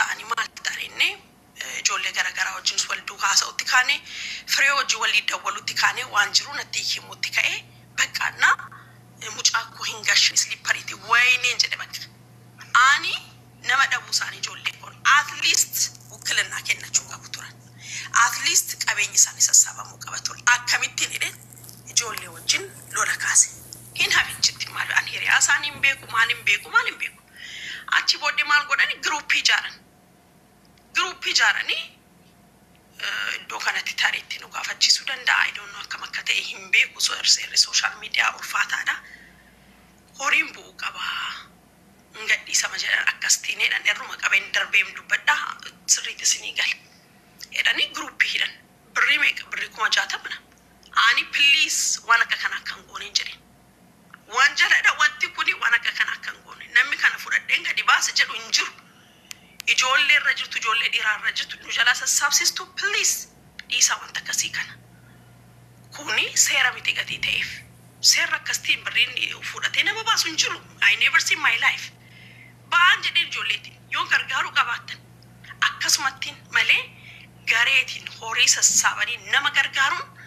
Ta'anii maal ta'an inni ijoollee garaagaraa wajjin wal duukaa haasa'utti kaane, firee hojii walii dawwalutti kaane, waan jiru natti himutti ka'e. Baqqaannaa mucaa koo hin gashin slipperiiti wayneen jedhe. Bakka ani nama dhabuu isaanii, ijoollee kun at least wukkilannaa kennachuu qabu turan. At least qabeenyi isaanii sassaabamuu qaba ture. Akkamittiin hidheen ijoollee wajjin lola kaase. Hin hafichitti maal ani hiriyaa isaanii hin beeku, maal hin beeku, maal hin beeku. Achi booddee maal godhani? Groupii ijaaran. Groupii ijaaranii iddoo kanatti tariitti nu gaafachiisuu danda'a. Idoon akkam akka ta'e hin beeku. Seerri social media ulfaataadha. Horiin bu'uu qaba. Hin gadhiisama jedhan, akkas tiineedhaan irruma qabeen darbeem dubbadhaa, sirriitti isinii gala. Jedhanii groupii hidhan. Birrii meeqa? Birrii 60,000 na. Ani please waan akka kanaa kan goone hin jedhin. Waan jaladha wanti kuni, waan akka kanaa kan goone. Namni kana fudhadheen gadi baase jedhu hin jiru. Ijoollee irra jirtu, ijoollee dhiiraa irra jirtu nu jalaa sassaabsistu, please dhiisaa wanta akkasii kana. Kuni seera miti gatii ta'eef. Seerri akkasitiin birriin fudhatee nama baasu hin jiru. I never see my life. Ba'aan jedheen ijoolleetiin yoo gargaaruu qabaattan akkasumattiin malee gareetiin horii sassaabanii nama gargaaruun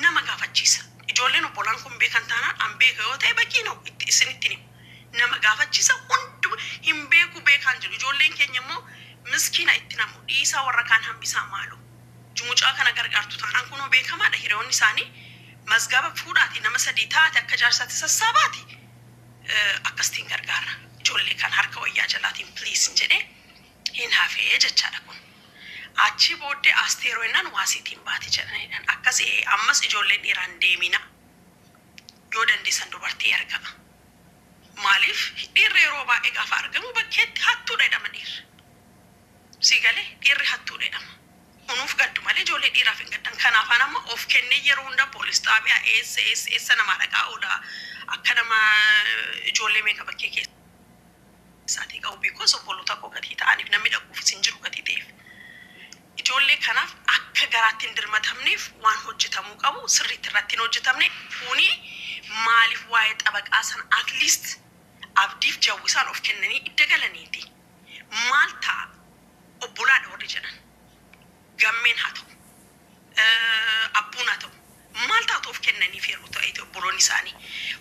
nama gaafachiisa. Ijoolleen obbolaan kun beekan taanaan, an beeka yoo ta'e bakiinoo itti isinitti himu. Nama gaafachiisa, hundu hin beeku, beekaan jiru. Ijoolleen keenya immoo miskiina, itti namu dhiisaa, warra kaan hambisaa maalu. Mucaa kana gargaartu taanaan kunoo beekamaadha, hiriyoonni isaanii mazgaba fuudhaati, nama sadii taate akka jaarsaatti sassaabaati. Akkasitiin gargaara. Ijoollee kan harka wayyaa jalaatiin please hin jedhee hin hafee jechaadha kun. Achi booddee asteeroo jennaan waasiitiin baati jedhanidhaan. Akkas ammas ijoolleen dhiiraan deemina. Yoo dandeessan dubartii ergaa. Maaliif dhiirri yeroo baay'ee gaafa argamu bakkeetti hattuudha jedhama dhiirri. Si galee, dhiirri hattuudha jedhama. Unuuf gaddu malee ijoollee dhiiraaf hin gaddan. Kanaafaan amma of kennee yeroo hunda poolis xaabiyaa eessa eessa eessa namaa dhaqaa oola, akka nama ijoollee meeqa bakkee keessaatii qabu, because obboloota koo gatii ta'aniif namni dhaquufis hin jiru gatii ta'eef. Ijoollee kanaaf akka garaatti hin dirmatamneef waan hojjetamuu qabu sirriitti irratti hin hojjetamne. Kuni maaliif waa'ee xabaqaa sana at least abdiif jawwisaan of kennanii idda galaniiti. Maal ta'a, obbolaadha warri jedhan, gammeen haa ta'u, abbuun haa ta'u, maal taatu of kennaniif yeroo ta'e obboloonni isaanii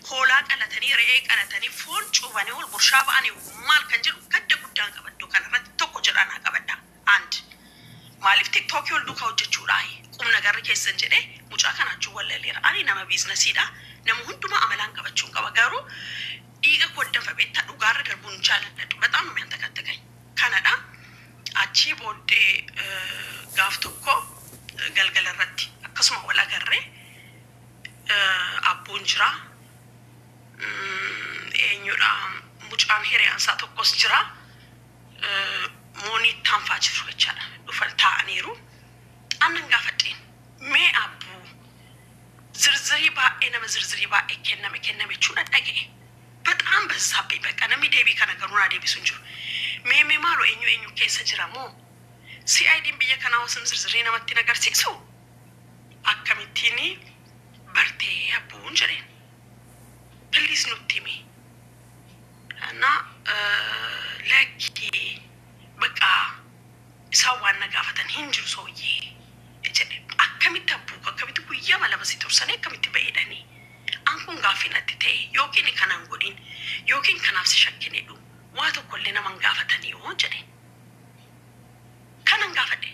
hoolaa qalatanii, re'ee qalatanii, foon cuubanii ol gurshaa ba'anii maal kan jedhu gadda guddaan qaba iddoo kanarratti, tokko jedhaan haa qabadha. And maaliif TikTokii ol duukaa hojjechuudha qubna garri keessan jedhee mucaa kana achuun wallaleera. Ani nama businessiidha. Nama hundumaa amalaan qabachuun qaba, garuu dhiiga koddafa beektaa, dhugaarra darbuun jaalladhu. በጣም ነው የሚያንተከትከኝ kanadha. Achii booddee gaaf tokko galgala irratti akkasuma wal agarree, abbuun jira, eenyudha, mucaan hiriyaansaa tokkos jira, mooniittaan faa jiru jechaadha, dhufan taa'aniiru. Annan gaafadheen, mee abbuu, zirzirii baay'ee nama zirzirii baay'ee kenname kenname jechuudha dhaga'e. በጣም በዛብኝ። በቃ namni deebii kana garuu naa deebisu hin jiru. Mee mee maaloo, eenyu eenyu keessa jira moo CID'n biyya kanaa osoo zirzirii namatti hin agarsiisu akkamittiin bartee abbuun jedheen? Please nutti himi. እና lakki, በቃ isaan waan na gaafatan hin jiru sooyyee jedhe. Akkamitti abbuu, akkamitti guyyaa 2 si tursanii akkamitti ba'edhanii? An kun gaaffii natti ta'e, yookiin kanaan godhin yookiin kanaaf si shakkinedhu, waa tokkollee naman gaafatanii yoo jedhe. Kanan gaafadhe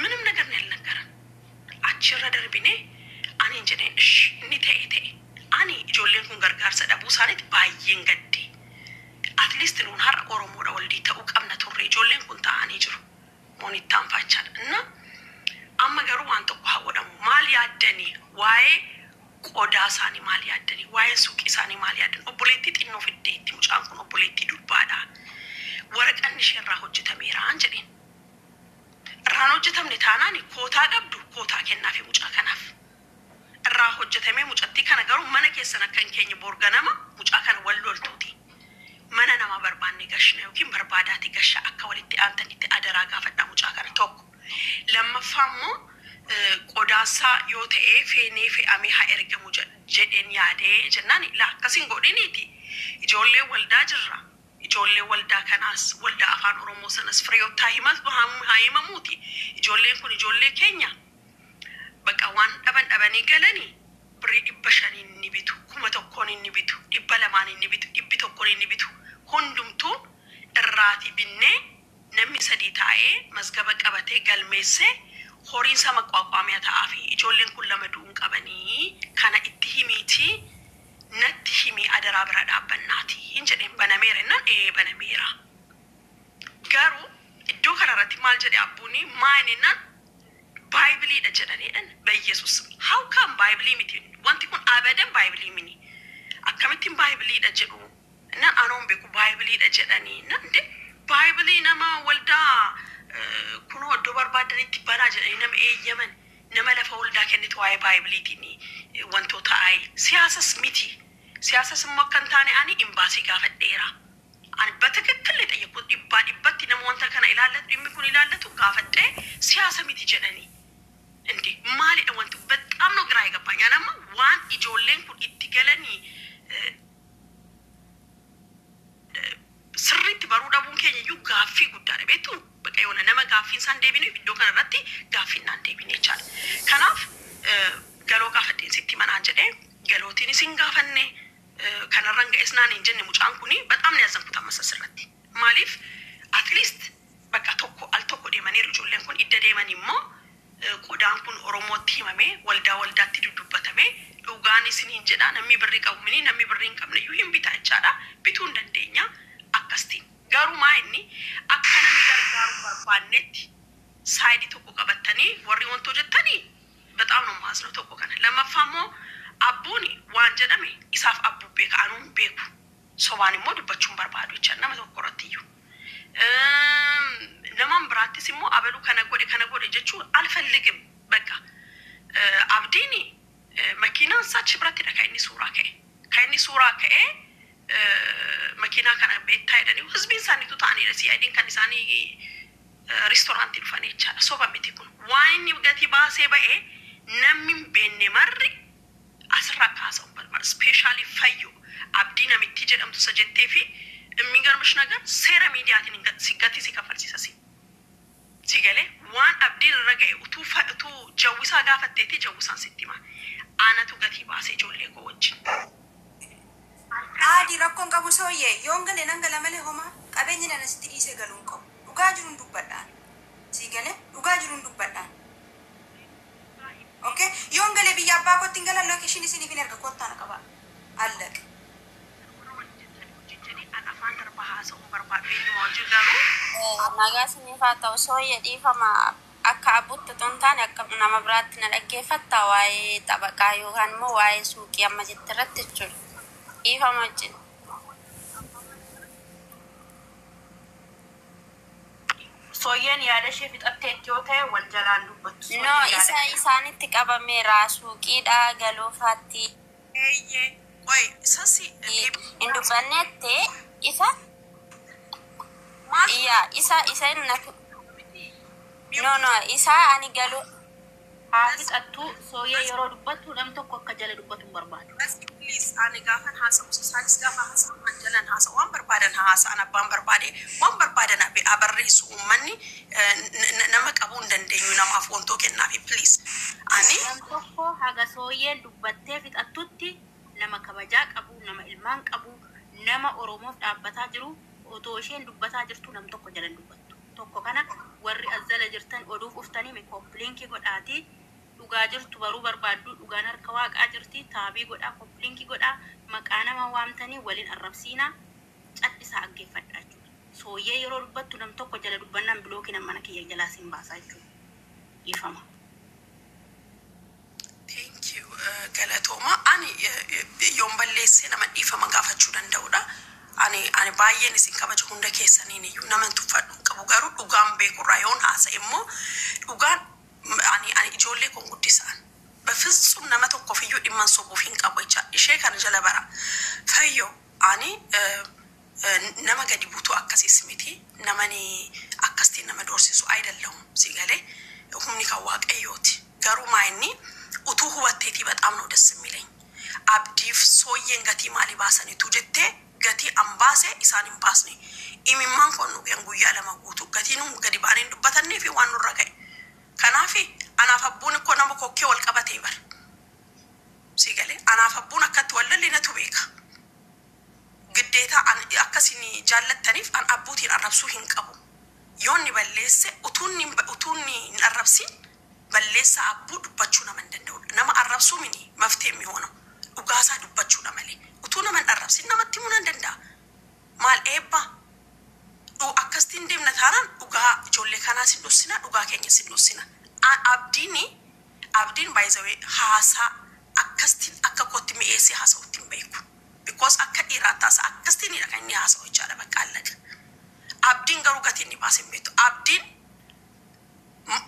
ምንም ነገር ነው ያልነገረን። Achirra darbine ani hin jedheen, ishi inni ta'e ta'e, ani ijoolleen kun gargaarsa dhabuu isaaniitti baay'een gadde. At least nuun har'a Oromoodha, waldii ta'uu qabna turre, ijoolleen kun ta'anii jiru. Moonittaan faachaadha. Inna amma garuu waan tokko haa godhamu. Maal yaaddanii waa'ee qodaa isaanii, maal yaaddanii waa'ee suuqii isaanii, maal yaaddan? Obboleettii xinnoo fiddeetti mucaan kun, obboleettii durbaadha. Waraqanni ishee irraa hojjetameeraan jedheen. Irraan hojjetamne taanaan kootaa qabdu, kootaa kennaafi mucaa kanaaf. Irraa hojjetamee mucattii kana garuu mana keessan akka hin keenye, borganama mucaa kana wal loltuuti. Mana nama barbaanne gashna yookiin barbaadaati gasha, akka walitti aantanitti adaraa gaafadhaa mucaa kana tokko. Lammaffaa immoo qodaasaa yoo ta'e feenee fe'amee haa ergamu jedheen yaadee jennaan, la akkasiin godhiniiti. Ijoollee waldaa jirra. Ijoollee waldaa kanaas, waldaa Afaan Oromoo sanas Fireewotti haa himamuuti. Ijoolleen kun ijoollee keenya, bakka waan dhaban dhabanii galanii birrii 500n ni bitu, 1000n ni bitu, 200n ni bitu, 100n ni bitu. Hundumtuu irraatii binnee, namni sadii taa'ee mazgaba qabatee galmeessee, horiin isaa maqwaaqwaamiyaa ta'aa fi ijoolleen kun lama du'uun qabanii, kana itti himiitii natti himii, adaraa bira dhaabbannaati hin jedheen. Banameera jennaan, ee, banameera. Garuu iddoo kanarratti maal jedhe abbuuni? Maal jennaan, baaybiliidha jedhaniidhan. Bayyesus, how come baayibilii miti? Wanti kun abadan baayibilii mini. Akkamittiin baaybiliidha jedhu nan anoon beeku, baaybiliidha jedhanii nan de. Baayibilii nama waldaa kunoo iddoo barbaadanitti banaa jedhanii nama eeyyaman, nama lafa waldaa kennitu, waa'ee baaybiliitiin wantoota ayi siyaasas miti. Siyaasas immoo akka hin taane ani imbaasii gaafadheera. Ani በትክክል የጠየኩት dhibbaa dhibbatti nama wanta kana ilaallatu, dhimmi kun ilaallatu gaafadhee, siyaasa miti jedhanii. እንዴ, maalidha wanti? በጣም ነው ግራ የገባኝ። Anamma waan ijoolleen kun itti galanii sirriitti baruu dhabuun keenya iyyuu gaaffii guddaadha, beektu. Bakka yoona nama gaaffiin isaan deebine, iddoo kanarratti gaaffiin naan deebine jechaadha. Kanaaf galoo gaafadheen sitti manaan jedhee, galootiin isin gaafanne kanarran ga'es naan hin jenne. Mucaan kuni በጣም ነው ያዘንኩት ammas asirratti. Maaliif, at least bakka tokko al tokko deemaniiru ijoolleen kun. Idda deeman immoo qodaan kun Oromootti himamee, waldaa waldaatti dudubbatamee, dhugaan isiniin jedha, namni birrii qabu mini, namni birrii hin qabne iyyuu hin bita jechaadha. Bituu hin dandeenya akkastiin. Garuu maa inni akka namni gargaaruu barbaannetti side tokko qabattanii warri wantoo jettanii, በጣም ነው የማዝነው። Tokko kana. Lammaffaa immoo abbuun waan jedhame isaaf abbuu beeka, anuu hin beeku. Sobaan immoo dubbachuun barbaadu jecha nama tokko irratti iyyuu. Namaan biraattis immoo abaluu kana godhe, kana godhe jechuun አልፈልግም. በቃ abdiin makiinaan isaa achi birattidha kan inni suuraa ka'e. Kan inni suuraa ka'e makiinaa kana beektaa jedhanii hizbiin isaaniitu ta'anidha. Si'adiin kan isaanii riistooraantii dhufanii jechaadha. Soba miti kun. Waan inni gatii baasee ba'ee namni hin beekne marri asirraa kaasa'u barbaada. Especially Fayyo Abdii namitti jedhamtu isa jettee fi የሚገርምሽ ነገር seera miidiyaatiin si gatii si kaffalchiisa si. Si galee, waan abdiin irra ga'e utuu jawwisaa gaafatteeti, jawwisaan sitti hima. Anatu gatii baasee ijoollee koo wajjin. Aadii, rakkoon qabu sooyyee, yoon gale nan gala malee homaa qabeenyi nana sitti dhiisee galuu hin qabu. Dhugaa jiruun dubbadhaan. Sii galee, dhugaa jiruun dubbadhaan. Okay? Yoon galee biyya abbaa kootti hin galan, location isiniif hin erga, kottaa na qaba. Allaq. Afaan darbaa haasa'uun barbaadu eenyuma wajjin garuu. Nagaa isiniif haa ta'u. Sooyya, dhiifama, akka abbutti otoo hin taane akka nama biraatti na dhaggeeffatta, waa'ee xabaqaa yookaan immoo waa'ee suuqii amma jette irratti jechuudha. Dhiifama wajjin. Sooyyeen yaada ishee fixatteetti yoo ta'e wal jalaan dubbattu. No, Sooyyeen yaada isa isaanitti qabameera, suuqiidha galoofaatti Eeyyee. Qoy, isas hin dubbannetti isa maal iyya isa natu no, isa ani galuu Haa fixattu sooyyee. Yeroo dubbattu nam tokko akka jala dubbatu hin barbaadu. Please, ani gaafan haasa'u, isaanis gaafa haasa'an jalan haasa'u. Waan barbaadan haasa'an, abbaan barbaade waan barbaadan barreessu. Uummanni nama qabuu hin dandeenyu, namaaf wantoo kennaafi, please. Ani Nam tokko haga sooyyeen dubbattee fixattutti, nama kabajaa qabu, nama ilmaan qabu, nama Oromoof dhaabbataa jiru, otoo isheen dubbataa jirtu nam tokko jalan dubbattu. Tokko kana warri as jala jirtan oduuf uftanii copy link godhaatii, dhugaa jirtu baruu barbaaddu, dhugaan harka waaqaa jirti, tap godhaa, copy link godhaa, maqaa nama waamtanii waliin arrabsiinaa, cadhisaa dhaggeeffadhaa jechuudha. Sooyyee yeroo dubbattu nam tokko jala dubbannaan block nama mana kiyya jalaa siin baasaa jechuudha. Dhiifama. Thank you, galatooma. Ani yoon balleessee nama dhiifama gaafachuu danda'udha. Ani baay'een isin kabaja hunda keessaniin iyyuu, nama hin tuffadhu hin qabu, garuu dhugaan beekurraa yoon haasa'e immoo dhugaan ani ijoollee koon guddisaan. በፍጹም nama tokkoof iyyuu dhimma sobuuf hin qabu jecha. Ishee kana jala bara. Fayyo, ani nama gadi buutuu akkasiis miti. Namani akkasitiin nama doorsisu አይደለሁም. Si galee, humni kan Waaqayyooti. Garuu maa inni utuu hubatteetii በጣም ነው ደስ የሚለኝ። Abdiif sooyyeen gatii maalii baasanitu jettee, gatii an baase isaan hin baasne. Imimmaan kun nu guyyaa 2 guutuu gatii nu gadi baanee hin dubbatannee fi waan nurra ga'e. Kanaaf anaaf abbuun koo nama kokkee wal qabatee bara. Si galee anaaf abbuun akkatti wal lolle natu beeka. Giddeetaa akkasiin jaallattaniif an abbuutiin arrabsuu hin qabu. Yoo inni balleesse utuun hin arrabsin balleessa abbuu dubbachuu nama hin danda'udha. Nama arrabsuu mini maftee mihoona. Dhugaasaa dubbachuudha malee. Utuu nama hin arrabsin namatti himuu nan danda'a. Maal eebba? Akkasitti deemna taanaan dhugaa ijoollee kanaa sin dhoksina, dhugaa keenya sin dhoksina. Abdiin baay'isawee haasaa akkasitti akka kootti mi'eessee haasa'utti hin beeku. Because akka dhiiraa taasa akkasittiinidha kan inni haasa'u jechaadha bakka allaqa. Abdiin garuu gatii inni baasee hin beektu. Abdiin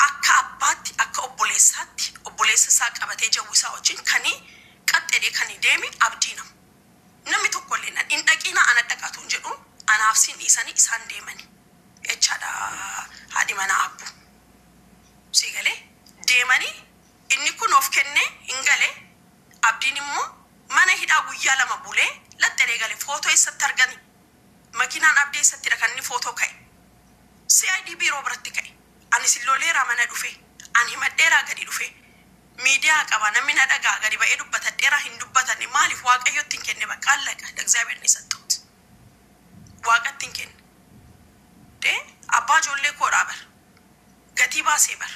akka abbaatti akka obboleessaatti obboleessa isaa qabatee jawwi isaa wajjin kanii qaxxedhee kan deeme abdii nama. Namni tokko illee hin dhaqina ana dhaqatu hin jedhuun anaaf siin dhiisanii isaan deemani jechaadha haadhi manaa abbu. Si galee deemanii inni kun of kennee hin galee abdiin immoo mana hidhaa guyyaa 2 bulee laxxelee gale footoo eessatti argani makiinaan abdii eessattidha kan inni footoo ka'e. CID biiroo biratti ka'e. Ani sillooleeraa mana dhufe. Ani himadheeraa gadi dhufe. Miidiyaa qaba namni na dhagaa gadi ba'ee dubbatadheeraa hin dubbatanne maaliif waaqayyotti hin kenne bakka allaqa እግዚአብሔር ነው የሰጠሁት. Waaqatti hin kenne. De abbaa ijoollee koodhaa bar. Gatii baasee bar.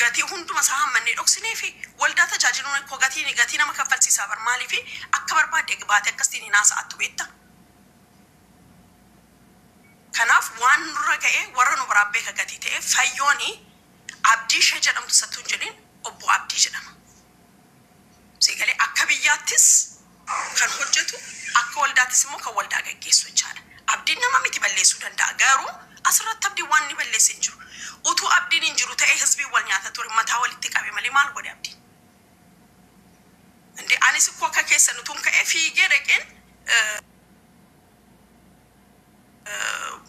Gatii hunduma isaa hammannee dhoksinee fi waldaa tajaajiluun koo gatii nama kaffalsiisaa bar maaliif akka barbaadde baate akkasitiin hin haasa'attu beekta. Kanaaf waan nurra ga'e warra nu biraa beeka gatii ta'e fayyooni abdii ishee jedhamtu sattuu hin jedhin obbo Abdii jedhama. Siigalee akka biyyaattis kan hojjetu akka waldaattis immoo kan waldaa gaggeessu jechaadha. Abdiin nama miti balleessuu danda'a garuu asirratti abdiin waan inni balleesse hin jiru. Utuu abdiin hin jiru ta'e hizbiin wal nyaata ture mataa walitti qabe malee maal godhe abdiin? Inde anis ikkoo akka keessan utuun ka'ee fiigee dhaqeen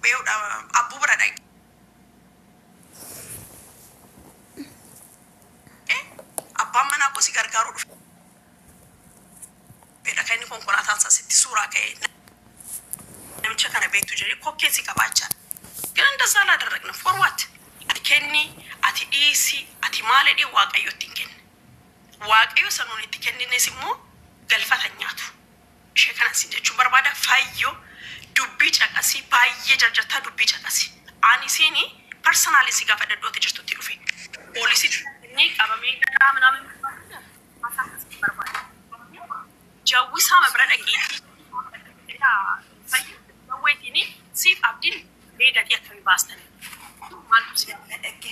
beeyudha abbuu bira dhaqee abbaan manaa koo si gargaaruu dhufeedha kan inni konkolaataan isaa sitti suuraa ka'ee namicha kana beektu jedhee kokkee si qabaachaa. ግን እንደዛ አላደረግንም። ፎርዋት ati kenni ati dhiisi ati maal jedhee waaqayyotti hin kenne. Waaqayyo sanuun itti kennines immoo galfata nyaatu. Ishee kana sin jechuun barbaada fayyoo dubbii caqasii baay'ee jarjartaa dubbii caqasii. Ani isiini personally si gaafa dadhoote jirtutti dhufe. Poolisii inni qabamee garaa ምናምን jawwisaa bira dhaqeetii jawweetiin siif abdiin mee gatii akkamii baastanii maaltu si Na dhagge.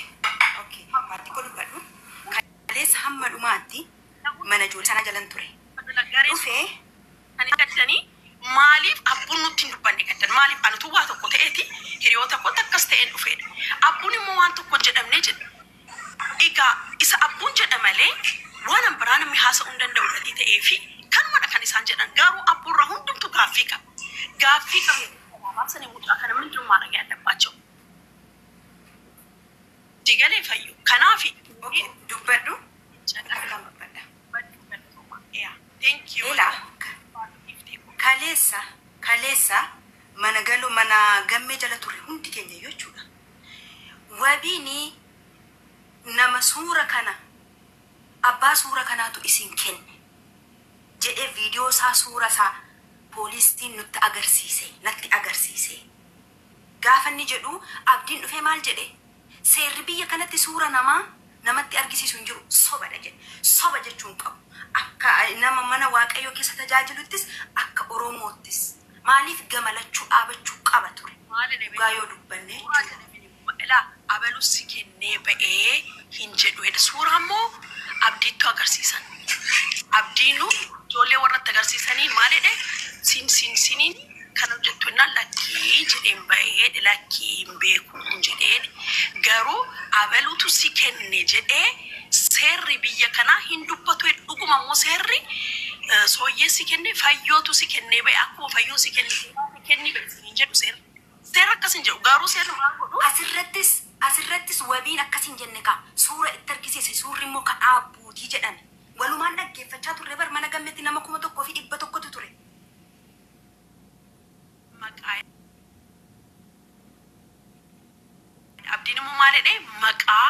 Okay. Maartii koo dubbadhu. Kaleessa hamma dhumaatti mana ijoollee sana jalan ture. Garee Dhufee kan gaddanii maaliif abbuun nutti hin dubbanne gaddan maaliif anutu waa tokko ta'eeti hiriyoota kootti akkas ta'een dhufeedha. Abbuun immoo waan tokko hin jedhamne jedha. Egaa isa abbuun jedha malee waan an biraa namni haasa'uu hin danda'u gatii ta'ee fi kanumadha kan isaan jedhan garuu abbuurraa hundumtu gaaffii qaba. Gaaffii qaba. Baasanii mucaa kana ምንድን ነው ማድረግ ያለባቸው? Digalee fayyu. Kanaafi okay dubbadhu. Akkaan dubbadha. Thank you. Ilaa kaleessa kaleessa mana galu mana gammee jala ture hundi keenya jechuudha. Wabiini nama suura kana abbaa suura kanaatu isin kenne jedhee viidiyoo isaa suura isaa poolisiin nutti agarsiise natti agarsiise. Gaafa inni jedhu abdiin dhufee maal jedhe seerri biyya kanatti suura namaa namatti argisiisu hin jiru sobadha jedhe soba jechuun qabu akka nama mana waaqayyoo keessa tajaajiluttis akka oromoottis maaliif gamalachuu dhaabachuu qaba ture dhugaa yoo dubbanne jechuudha. Ilaa abalus si kennee ba'ee hin jedhu jedha. Suuraa immoo abdiittu agarsiisan. Abdiinu ijoollee warratti agarsiisanii maal jedhe sin sin siniin kan hojjettu innaan lakkii jedheen ba'ee lakkii hin beeku jedheen garuu abaluutu si kenne jedhee seerri biyya kanaa hin dubbatu dhuguma immoo seerri sooyyee si kenne fayyootu si kennee ba'e akkuma fayyoo si kenne kenni ba'e hin jedhu seerri. Seerri akkas hin jedhu garuu seerri maal godhu Asirrattis wabiin akkas hin jenne kaa suura itti argisiise suurri immoo kan dhaabbuutii jedhame walumaan dhaggeeffachaa turre bar mana gammetti nama 1100 ture. Maqaa Abdiin immoo maal jedhee maqaa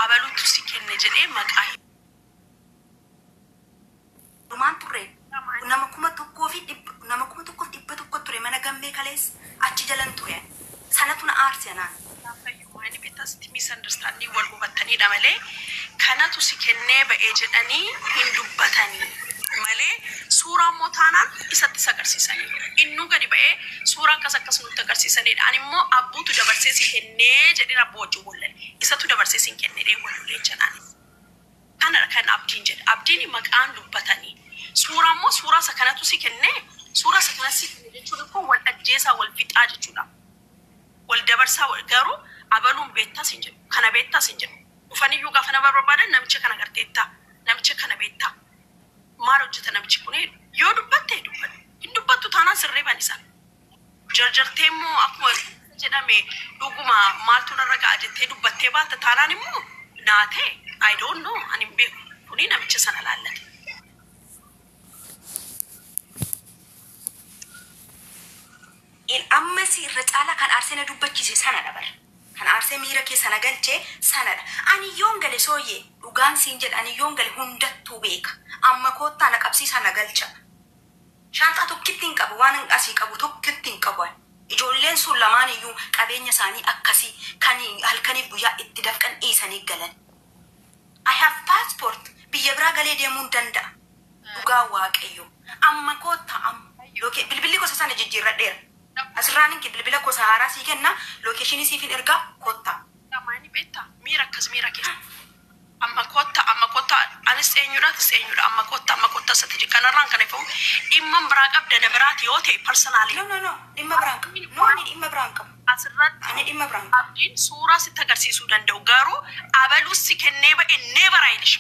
abaluutu si kenne jedhee maqaa Dhumaan turre nama 1,100, nama 1,100 ture mana gammee kalees achi jalan ture. Sanatu na aarse anaan. Waan beektas misunderstanding wal hubattanidha malee kanatu si kennee ba'ee jedhanii hin dubbatanii malee suuraa immoo taanaan isatti isa agarsiisanii innuu gadi ba'ee suuraa akkas akkas nutti agarsiisanidha. Ani immoo abbuutu dabarsee si kennee jedheen abbuu wajjin wallale isatu dabarsee si hin kennee wallolee jedhaan. Kana kan abdiin jedhe abdiin maqaan dubbatanii suuraa immoo suuraa isa kanatu si kennee suuraa isa kanatu si kenne jechuun immoo wal ajjeesaa wal fixaa jechuudha. Wal dabarsaa wal garuu abaluun beektas hin jedhu kana beektas hin jedhu dhufaniyyuu gaafa nama barbaadan namicha kana garteettaa namicha kana beektaa maal hojjeta namichi kun yoo dubbatte dubbadhu hin dubbattu taanaan sirree banisa jarjartee immoo akkuma jedhame dhuguma maaltu narra ga'a jettee dubbattee baata taanaan immoo naatee I don't know ani hin beeku kuni namicha sana laallate. Ammas irra caalaa kan aarsee na dubbachiise sanadha bara. Kan aarsee miira keessa na galchee sanadha. Ani yoon gale sooyyee dhugaan siin jedha ani yoon gale hundattuu beeka. Amma koottaa na qabsiisaa na galcha. Shaanxaa tokkitti hin qabu waan asii qabu tokkitti hin qabu. Ijoolleen sun lamaan iyyuu qabeenya isaanii akkasii kan halkaniif guyyaa itti dafqan dhiisanii galan. I have passport biyya biraa galee deemuu hin danda'a. Dhugaa waaqayyo. Amma koottaa amma. Bilbilli gosa sana jijjiirradheera. Asirraan hinki bilbila gosa haaraa sii kenna lookeeshinii siif hin ergaa koottaa. Lamaanii beektaa miira akkas miira keessa. Amma koottaa amma koottaa anis eenyudha atis eenyudha amma koottaa amma koottaa isatti jedhe kanarraan kan ifamu dhimma biraa qabda na biraati yoo ta'e personally. No no no dhimma biraan qabu. No ani dhimma biraan qabu. Asirratti Ani dhimma biraan qabu. abdiin suuraa sitti agarsiisuu danda'u garuu abaluu si kennee ba'e never ayilish.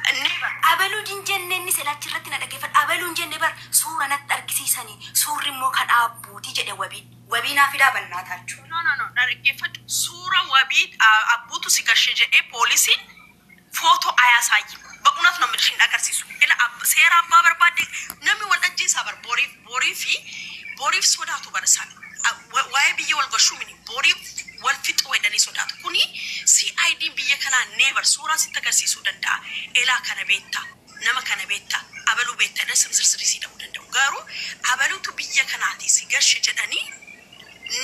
Never. Abaluu hin jenne inni sedaachi irratti na dhaggeeffadha. Abaluu hin jenne bar suura natti argisiisanii suurri immoo kan abbuuti jedhe wabiin. Wabii naa fidaa bannaa taachuu. No no no dhaggeeffadhu suura wabii abbuutu si gashee jedhee poolisiin footoo አያሳይም። በእውነት ነው የምልሽ እንዳገርሲሱ seera abbaa barbaadde namni wal ajjeesaa bar boriif borii fi boriif sodaatu bar isaan waa'ee biyya wal gashuu mini boriif wal fixuu jedhanii sodaatu kuni CID biyya kanaa never suuraa sitti agarsiisuu danda'a elaa kana beektaa nama kana beektaa abaluu beektaa jedhan simsirsirii sii dha'uu danda'u garuu abaluutu biyya kanaati si gashe jedhanii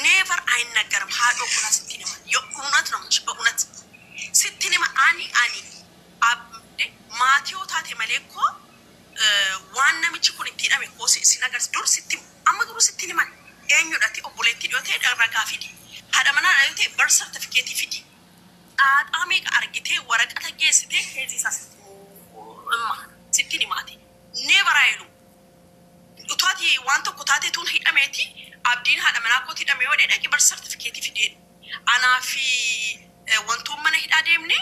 never አይነገርም haadhoo kunaa sitti hima የእውነት ነው የምልሽ በእውነት sitti hima ani ani maatii yoo taate malee koo waan namichi kun itti hidhame koo sin agarsiisu dur sitti amma garuu sitti himan eenyudhati obboleettii yoo ta'e ragaa fidi haadha manaa yoo ta'e bar sartifikeetii fidi xaaxaa meeqa argitee waraqata geessitee keezii isaa sitti hima sitti himaati never ayilu utaati waan tokko taate tun hidhameeti abdiin haadha manaa kooti hidhame yoo dhaqi bar sartifikeetii fidee anaa fi wantoon mana hidhaa deemne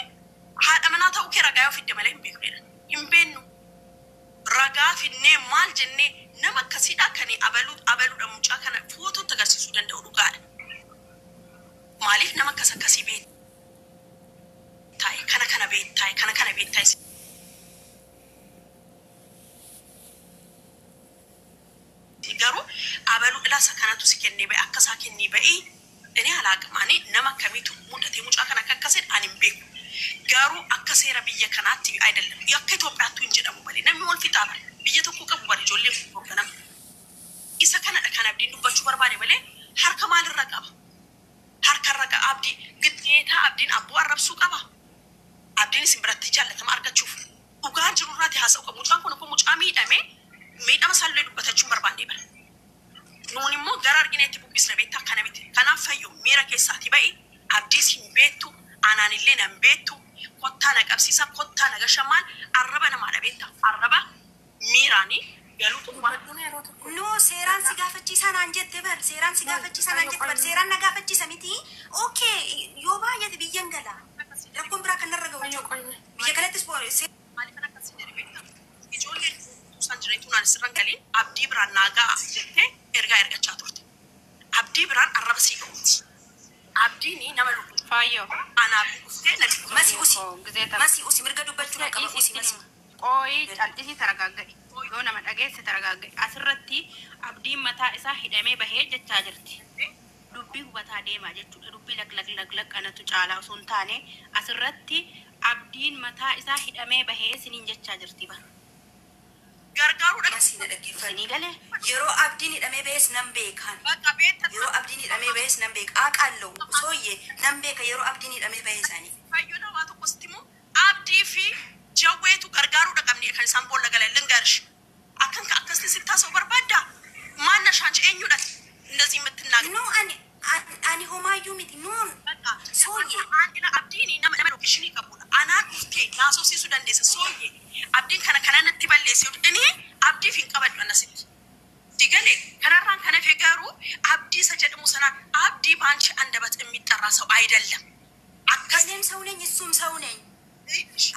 haadha manaa ta'uu kee ragaa yoo fidde malee hin beeknu hin beennu ragaa finnee maal jennee nama akkasiidha kan abaluu abaluudha mucaa kana footootti agarsiisuu danda'u dhugaadha. Maaliif nama akkas akkasii beektaa'e kana kana beektaa'e kana kana beektaa'e garuu abaluu ilaasa kanatu si kennee ba'e akka isaa kennee ba'e እኔ አላቅም። እኔ nama akkamiitu mudate mucaa kana akka akkasin ani hin beeku. Garuu akka seera biyya kanaatti አይደለም akka Itoophiyaattu hin jedhamu malee namni wal fixaa bara biyya tokko qabu bara ijoolleen kun hoogganama. Isa kanadha kan abdiin dubbachuu barbaade malee harka maalirra qaba? Harkarra qaba abdii giddeetaa abdiin abboo arrabsuu qaba. Abdiin isin biratti jaallatama argachuuf dhugaa jirurraati haasa'u qabu. Mucaan kun akkoo mucaa miidhame miidhama isaallee dubbatachuu hin barbaanne bara. Nuun immoo gara argineetti bubbisna beektaa akkana miti. Kanaaf fayyu miira keessaati ba'i abdiis hin beektu aanaan nan beektu kottaa na qabsiisa kottaa na gashamaan arraba namaadha beektaa arraba miiraanii galuutu No seeraan si gaafachiisaa naan jette bar seeraan si gaafachiisaa naan jette bar seeraan na gaafachiisa miti. Okay yoo baay'ate biyyan gala. Rakkoon biraa kan narra gahu jiru. Biyya kanattis Maaliifan akkasii jedhe beektaa ijoolleen isaan jireetu naan sirran galiin abdii biraan naa ga'a jettee ergaa ergachaa turte. Abdii biraan arraba sii ga'uuti. Abdiin nama lubbu Faayyoo. anaaf dhuftee na Masi usi. Gisee Masi usi mirga dubbachuu nan qaba usi masi. Qooyi callisii taragaagga'i. Yoo nama dhageesse taragaagge asirratti abdiin mataa isaa hidhamee bahee jechaa jirti. Dubbii hubataa deemaa jechuudha. Dubbii lak lak lak lak anatu caalaa osoo hin taane asirratti abdiin mataa isaa hidhamee bahee siniin jechaa jirti bara. Gargaaruudha. Masii na dhaggeeffadhu. Sinii galee? Yeroo abdiin hidhamee bahes nan beekaan. Bakka beekta. Yeroo abdiin hidhamee bahes nan beeka. Aqaallo sooyye nan beeka yeroo abdiin hidhamee bahe isaanii. Fayyoo waa tokko sitti immoo abdii fi jawweetu gargaaruudha qabni kan isaan boolla galan ልንገርሽ akkan akkasitti sitti haasa'u barbaadda maanna shaanchi eenyudha እንደዚህ የምትናገር No, ani homaayyuu miti. No, sooyye. Andina abdiin nama location qabudha. Anaan dhuftee naasofsiisuu dandeessa sooyye. Abdiin kana kana natti balleesse inni abdiif hin qabadhu anasitti. Digale kanarraan kan hafe garuu abdii isa jedhamu sanaan abdii በአንቺ አንደበት የሚጠራ ሰው አይደለም። Akkas እኔም ሰው ነኝ እሱም ሰው ነኝ።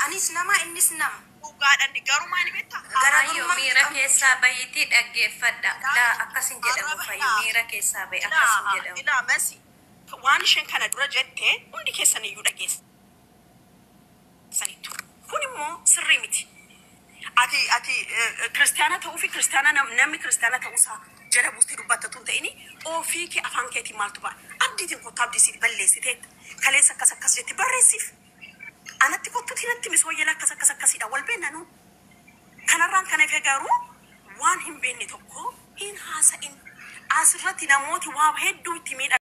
Anis nama innis nama. Dhugaadhaan garuu maali beektaa? Fayyoo, Garaagarummaa miira qabu. keessaa bahiitii dhaggeeffadha. Laa, akkas hin jedhamu Fayyoo, miira keessaa bahi akkas hin jedhamu. Ilaa masi waan isheen kana dura jette hundi keessan iyyuu dhageessaniitu. Kun immoo sirrii miti. Ati kiristaana ta'uu fi kiristaana namni kiristaana ta'uusaa jala buustee dubbattatu hin ta'ini ofii kee afaan keetiin maaltu ba'a? Abdiitiin kottu abdii siif balleessiteetta. Kaleessa akkas akkas jetti barreessiif. Anatti kottuuti natti misooyyela akkas akkas akkasiidha wal beekna nu. Kanarraan kan hafe garuu waan hin beekne tokko hin haasa'in. Asirratti namooti waa hedduu itti miidhame.